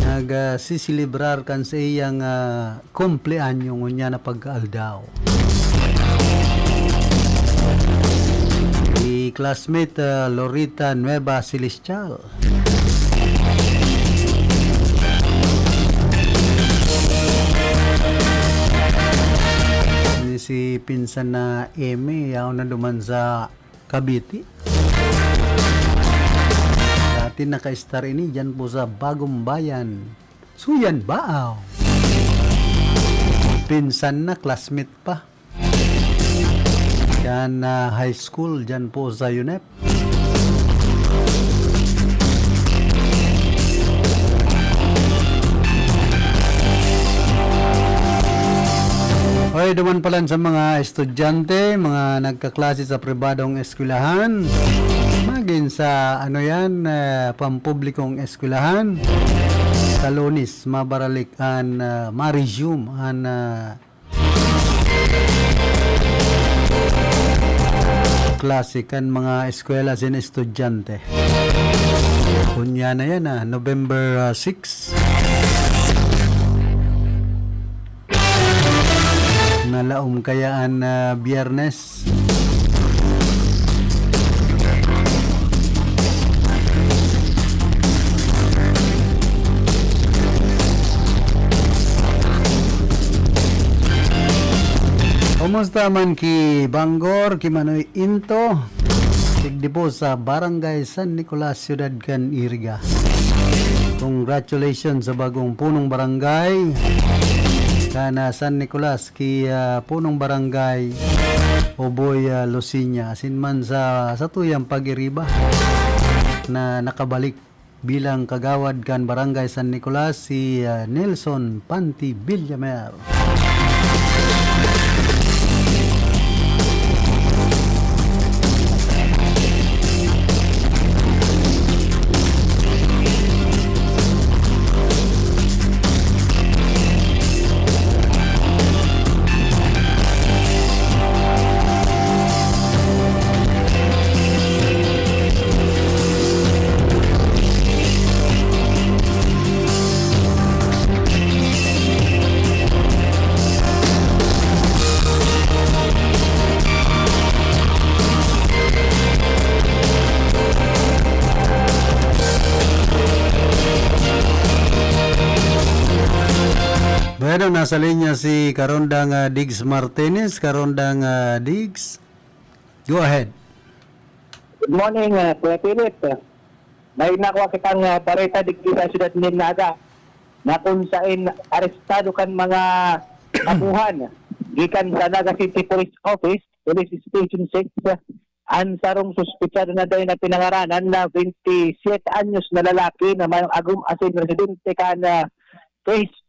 nag, ah, siselebrar kan sa iyang, ah, kumpleanyo ngunyan na pagkaaldaw. Si classmate, ah, Lorita Nueva Celestial. Ni si pinsan na Emi, yaon na duman sa Cavite. Dati naka-star ini diyan po sa Bagong Bayan. Suyan ba, aw? Pinsan na, classmate pa. Diyan na high school, diyan po sa UNEP. Oy, duman palan sa mga estudyante, mga nagkaklase sa pribadong eskwelahan, mag- Din sa, ano yan, ah, pampublikong eskwelahan. Sa Lunes, mabaralik an, ah, ma-resume an, ah, klase kan mga eskwela sin estudyante. Unya na yan, ah, November, ah, six. Nalaom kaya an, ah, Biyernes? Kumusta man ki Banggor, ki Manoy Into? Digdi po sa Barangay San Nicolas, Siyudad kan Iriga. Congratulations sa bagong punong barangay kan, ah, San Nicolas, ki, ah, punong barangay Oboy, ah, Luciña, asin man sa satuyang pag-iriba na nakabalik bilang kagawad kan Barangay San Nicolas, si, ah, Nelson Panti Villamer. Bueno, nasa linya si Karondang, ah, Diggs Martinez. Karondang, ah, Diggs, go ahead. Good morning, ah, Kuya Philip. May nakuha kitang, ah, bareta digdi sa siyudad nin Naga na kung saen arestado kan mga kapuhan gikan sa Naga City Police Office, Police Station six, an sarong suspetsado na dai na pinangaranan na twenty-seven anyos na lalaki na mayong agom asin residente kan, ah, Phase two,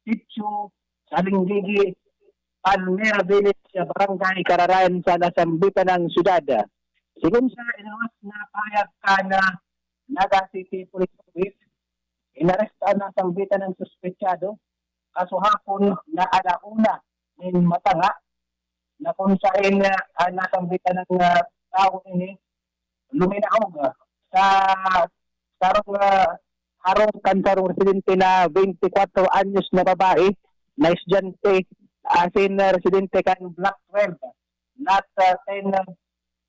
Sitio Salinggigi, Palmera Village, Barangay Kararayan sa nasambitan ng syudad. Sigon sa inuwas na pahayag kan Naga City Police Office, inaresta na sambitan ng suspetsado kasuhapon na ala una nin matanga na kung saen, ah, nasambitan ng, ah, tawo ini luminaog, ah, sa sarong, ah, harong kan sarong residente na twenty-four anyos na babae na estudyante, asin, ah, residente kan Block twelve, Lot, ah, ten, ah,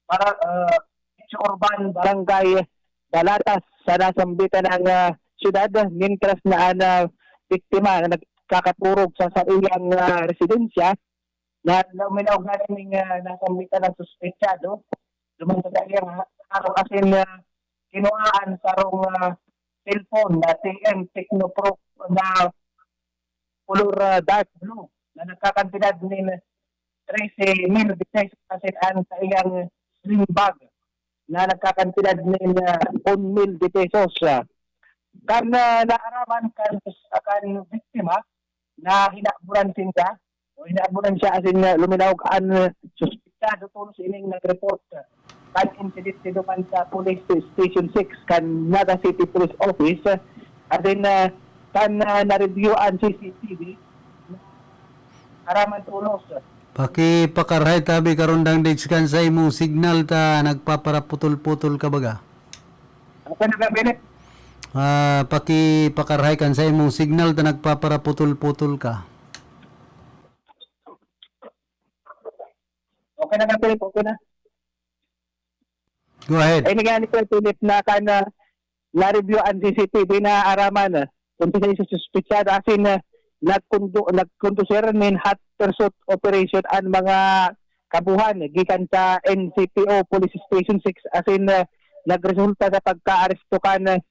para, ah, Sitio Urban, Barangay Balatas, sa nasambitan ng, ah, syudad, mintras na an, ah, biktima na nagkakaturog sa saiyang, ah, residensya, na luminaog na ning, ah, nasambitan ng suspetsado, duman sa saiyang ha-, harong asin, ah, kinuhaan sarong, ah, cellphone na T M Tecno Pro na color, ah, dark blue na nagkakantidad nin trese mil de pesos asin an saiyang sling bag na nagkakantidad nin, ah, un mil de pesos. Ah, kan, ah, naaraman kan, kan biktima na hinaburan sinda, o hinaburan siya asin, ah, luminaog an, ah, suspetsado tolos ining nag-report kan insidente duman sa Police Station six kan Naga City Police Office, asin, ah, kan, ah, na-review an C C T V, araman tolos. Pakipakarahay tabi, Karondang Diggs, kan sa imong signal ta nagpaparaputol-putol ka baga. Okay na ba, Philip? Ah, pakipakarahay kan sa imong signal ta nagpaparaputol-putol ka. Okay na ba, Philip? Okay na. Go ahead. Ay, nagani ko, Philip, na kan, ah, na-review an C C T V na araman, ah, kung sino yung suspetsado, asin, ah, nagkundo-, nagkondusir nin hot pursuit operation an mga kabuhan gikan sa N C P O Police Station six, asin, ah, nagresulta sa pagkaaresto kan, ah,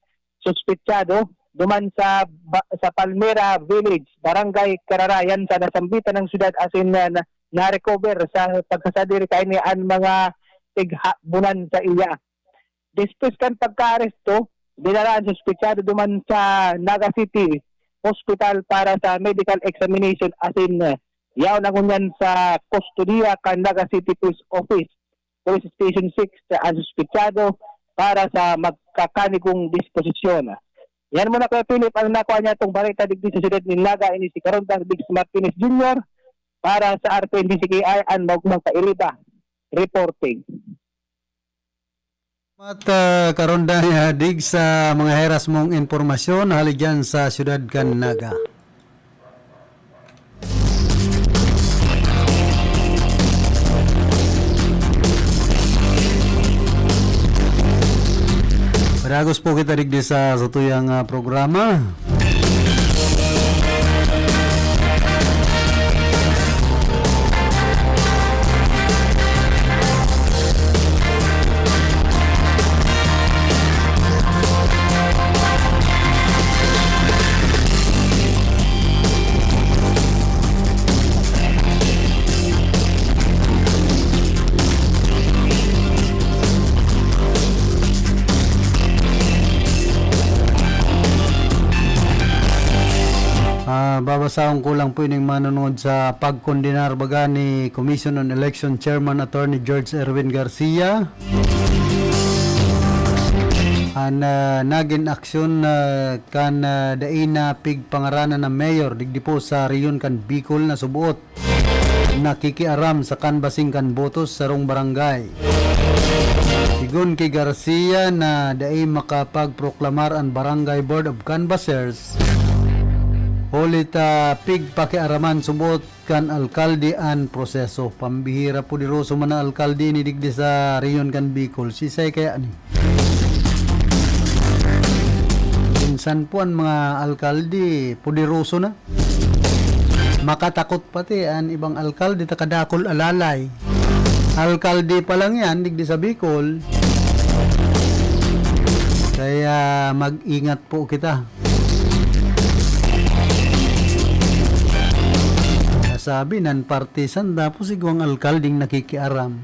suspetsado duman sa ba-, sa Palmera Village, Barangay Kararayan, sa nasambitan ng syudad, asin, ah, na, na-recover sa pagkasadiri kaini an mga tighabunan sa iya. Despues kan pagkaaresto, dinara an suspetsado duman sa Naga City Hospital para sa medical examination, asin, ah, yaon na ngunyan sa kustodiya kan Naga City Police Office, Police Station six, an suspetsado para sa magkakanigong disposisyon. Yan muna, Kuya Philip, ang nakuha niya itong balita digdi sa siyudad ni Naga, ini si Karonda Diggs Martinez Junior para sa R T N D C K I, ang Maugmang Kairiba, reporting. Salamat, ah, Karonda, ah, Dig, sa mga heras mong impormasyon hali dyan sa siyudad kan Naga. Padagos po kita digdi sa satuyang, ah, programa. Ah, babasahon ko lang po ining manunod sa pagkondenar baga ni Commission on Election Chairman Attorney George Erwin Garcia. An, ah, nagin aksyon, ah, kan, ah, dai na pigpangaranan na mayor digdi po sa rehiyon kan Bicol na subuot nakikiaram sa canvassing kan botos sa sarong barangay. Sigon ki Garcia na dai makapagproklamar an Barangay Board of Canvassers, huli ta pigpakiaraman suboot kan alkalde an proseso. Pambihira, poderoso man na alkalde ini digdi sa rehiyon kan Bicol. Sisay kaya ni? Minsan po an mga alkalde, poderoso na. Makatakot pati an ibang alkalde, ta kadakul alalay. Alkalde pa lang yan, digdi sa Bicol. Kaya mag-ingat po kita. Sabi, non-partisan, tapos igwang alkaldeng nakikiaram.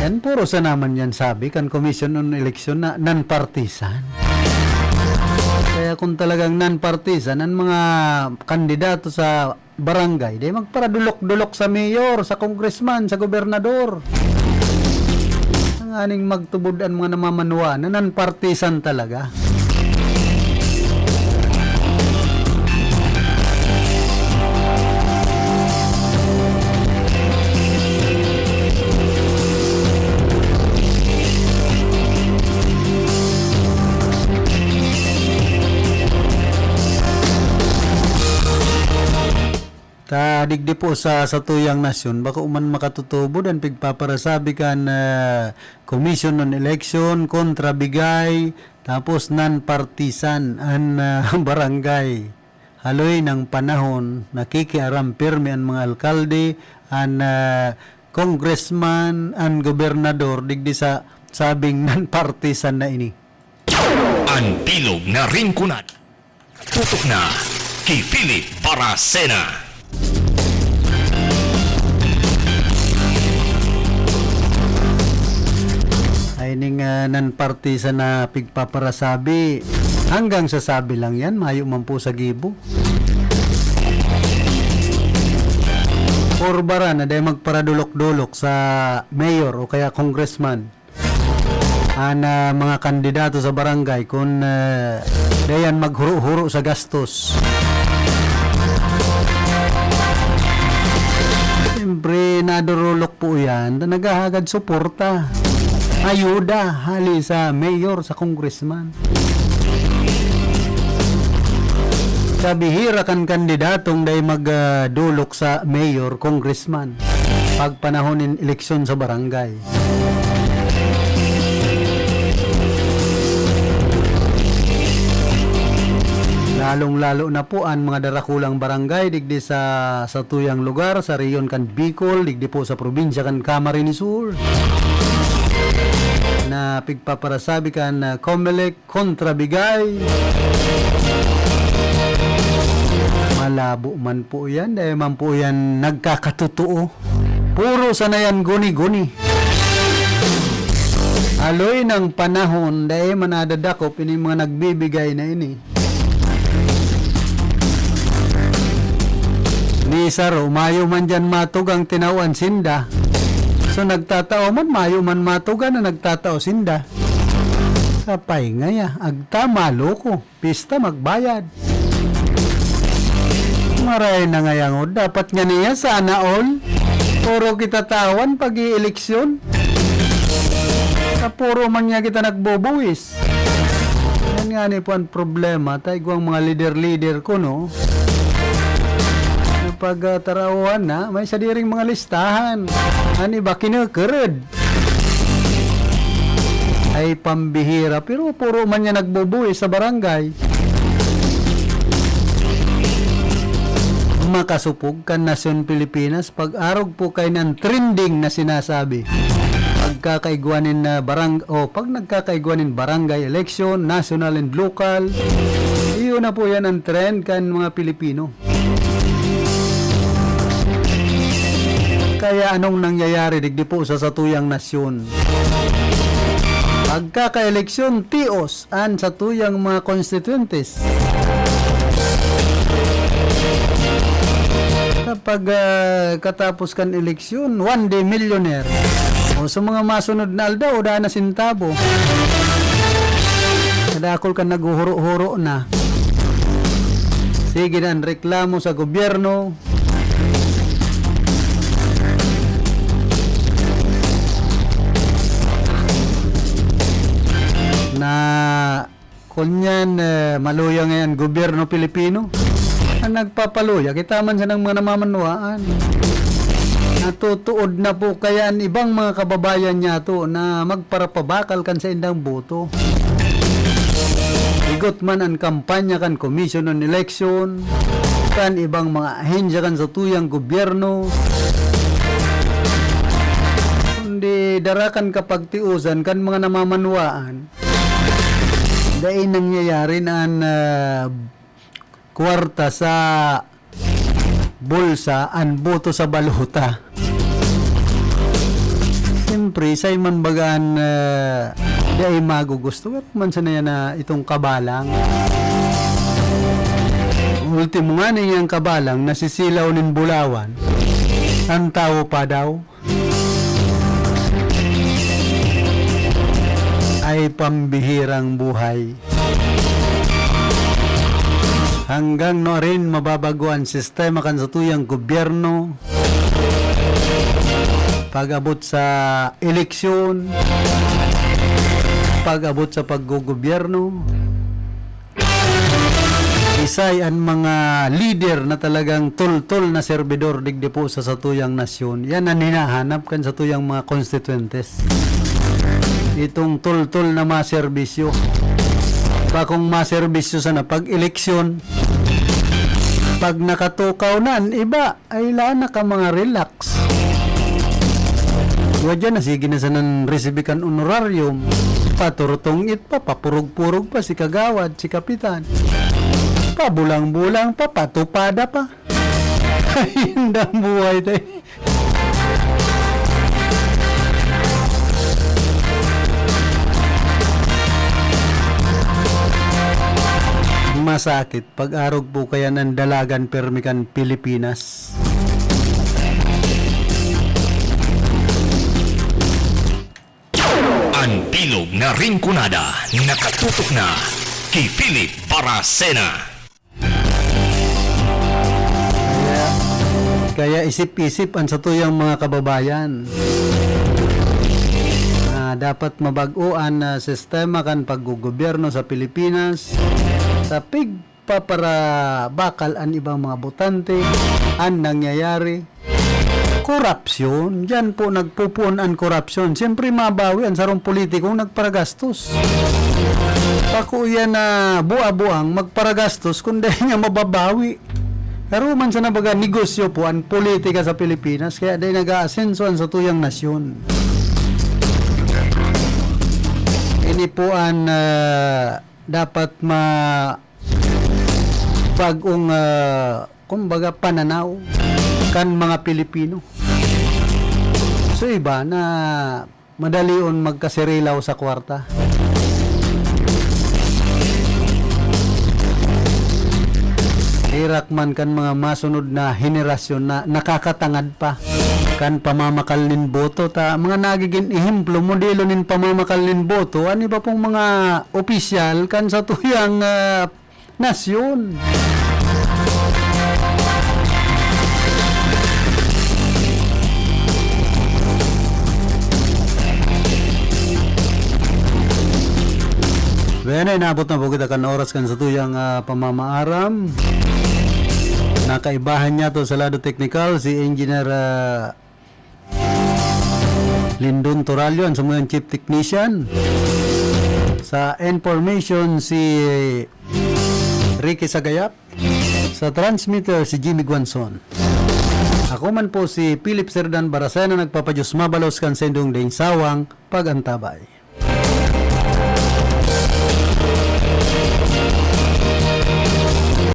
Yan, puro sa naman yan sabi kan Commission on Election na non-partisan. Kaya kung talagang non-partisan, ang mga kandidato sa barangay, di magparadulok-dulok sa mayor, sa congressman, sa gobernador. Tanganing magtubod ang mga namamanwa na non-partisan talaga. Ta digdi po sa satuyang nasyon, bako man makatutubod an pigpaparasabi kan, ah, Commission on Election kontra bigay, tapos non-partisan an, ah, barangay. Haloy nang panahon, nakikiaram pirmi an mga alkalde, an, ah, congressman, an gobernador, digdi sa sabing non-partisan na ini. An bilog na ringkunat. Tutok na ki Philip Baracena. Ay, ning, ah, non-partisan na pigpaparasabi. Hanggang sa sabi lang yan, mayo man po sa gibo. Porbara na dahil magparadulok-dulok sa mayor o kaya congressman. An, ah, mga kandidato sa barangay kun, ah, dayan maghuro-huro sa gastos. Siyempre, nadurulok po yan na naghahagad suporta, ayuda, hali sa mayor, sa congressman. Sa bihira kan kandidatong dai mag, ah, dulok sa mayor, congressman, pag panahon nin eleksyon sa barangay. Lalong-lalo na po an mga darakulang barangay digdi sa satuyang lugar, sa rehiyon kan Bicol, digdi po sa probinsya kan Camarines Sur, na pigpaparasabi kan, ah, Comelec, kontra bigay. Malabo man po yan, dai man po yan nagkakatotoo. Puro sana yan guni-guni. Aloy nang panahon, dai man nadadakop ining mga nagbibigay na ini. Ni saro, mayo man diyan matugang tinawan sinda. So, nagtatao man, mayo man matugan na nagtatao sinda. Sapay ngaya, agta maloko, pista magbayad. Maray na ngayang, dapat nga niya, sana all. Puro kita tawan pag-i-eleksyon. Sa puro man niya kita nagbubuwis. Yan nga ni po ang problema, ta igwang mga lider-lider ko, no? Na pag, ah, tarauhan na, may sadiring mga listahan. An iba, kinukirod. Ay, pambihira. Pero puro man niya nagbubuwis sa barangay. Makasupog kan nasyon Pilipinas, pag-arog po kay nan trending na sinasabi. Pagkakaigwa nin, ah, barang-, o pag nagkakaigwa nin barangay election, national and local, iyo na po yan ang trend kan mga Pilipino. Kaya anong nangyayari digdi po sa satuyang nasyon? Pagkakaeleksyon, tios an satuyang mga konstituyentes. Kapag, ah, katapos kan eleksyon, one day millionaire. O sa mga masunod na aldaw, wala na sentabo. Kadakol kan naghuhuro-huro na. Sige na ang reklamo sa gobyerno. Na, kunyan, eh, maluya ngayon gobyerno Pilipino. Ang nagpapaluya, kita man sanang mga namamanwaan. Natutuod na po kaya ang ibang mga kababayan niyato na magparapabakal kan saindang boto. Igot man ang kampanya kan Commission on Election, kan ibang mga ahensya kan satuyang gobyerno, kundi dara kan kapagtiusan kan mga namamanwaan. Dai nangyayari na an, ah, kwarta sa bulsa, an boto sa balota. Siyempre, isay man baga an, ah, dai magugusto, pero man sana yan na itong kabalang. Ultimo nga na iyang kabalang, nasisilaw nin bulawan, an tawo pa daw. Ay pambihirang buhay. Hanggang nuarin mababago an sistema kan satuyang gobyerno? Pag-abot sa eleksyon, pag-abot sa paggogobyerno, isay an mga lider na talagang toltol na serbidor digdi po sa satuyang nasyon. Yan an hinahanap kan satuyang mga konstituyentes. Itong toltol na maserbisyo. Bakong maserbisyo sana pag eleksyon, pag nakatukaw na an iba, ay, laan na ka mga relax. Wa diyan na, sige na sanan resibi kan honorarium. Paturutong-it pa, papurog-purog pa si kagawad, si kapitan. Pabulang-bulang pa, patupada pa. Ay, indang buhay tayo. Masakit. Pag-arog po kaya ng dalagan permi kan Pilipinas. An bilog na Rinconada, nakatutok na ki Philip Baracena. Kaya, kaya isip-isip an satuyang mga kababayan. Ah, dapat mabag-o an, ah, sistema kan paggogobyerno sa Pilipinas. Sa pig- paparabakal an ibang mga botante, an nangyayari, korapsyon. Diyan po nagpupuon an korapsyon. Siyempre, mabawi an sarong politikong nagparagastos. Bako iyan na bua-buang magparagastos kung dai niya mababawi. Pero man sa nabaga, negosyo po an politika sa Pilipinas, kaya dai nag-aasenso an satuyang nasyon. Ini po an, ah, dapat ma-, bag-ong, ah, kumbaga, pananaw kan mga Pilipino. So, iba na madalion magkasirilaw sa kwarta. Herak man kan mga masunod na henerasyon na nakakatangad pa. kan pamamakal nin boto, ta mga nagigin ehemplo, modelo nin pamamakal nin boto, an iba pong mga opisyal kan satuyang, ah, nasyon. Bueno, inabot na po kita kan oras kan satuyang, ah, pamamaaram. Nakaibahan niya to sa lado teknikal, si Engineer, ah, Lindon Torallo, an samuyang chief technician. Sa information, si Ricky Sagayap. Sa transmitter, si Jimmy Guanzon. Ako man po si Philip Serdan Barasena, nagpapadiyos mabalos kan sendong daing sawang pag-antabay.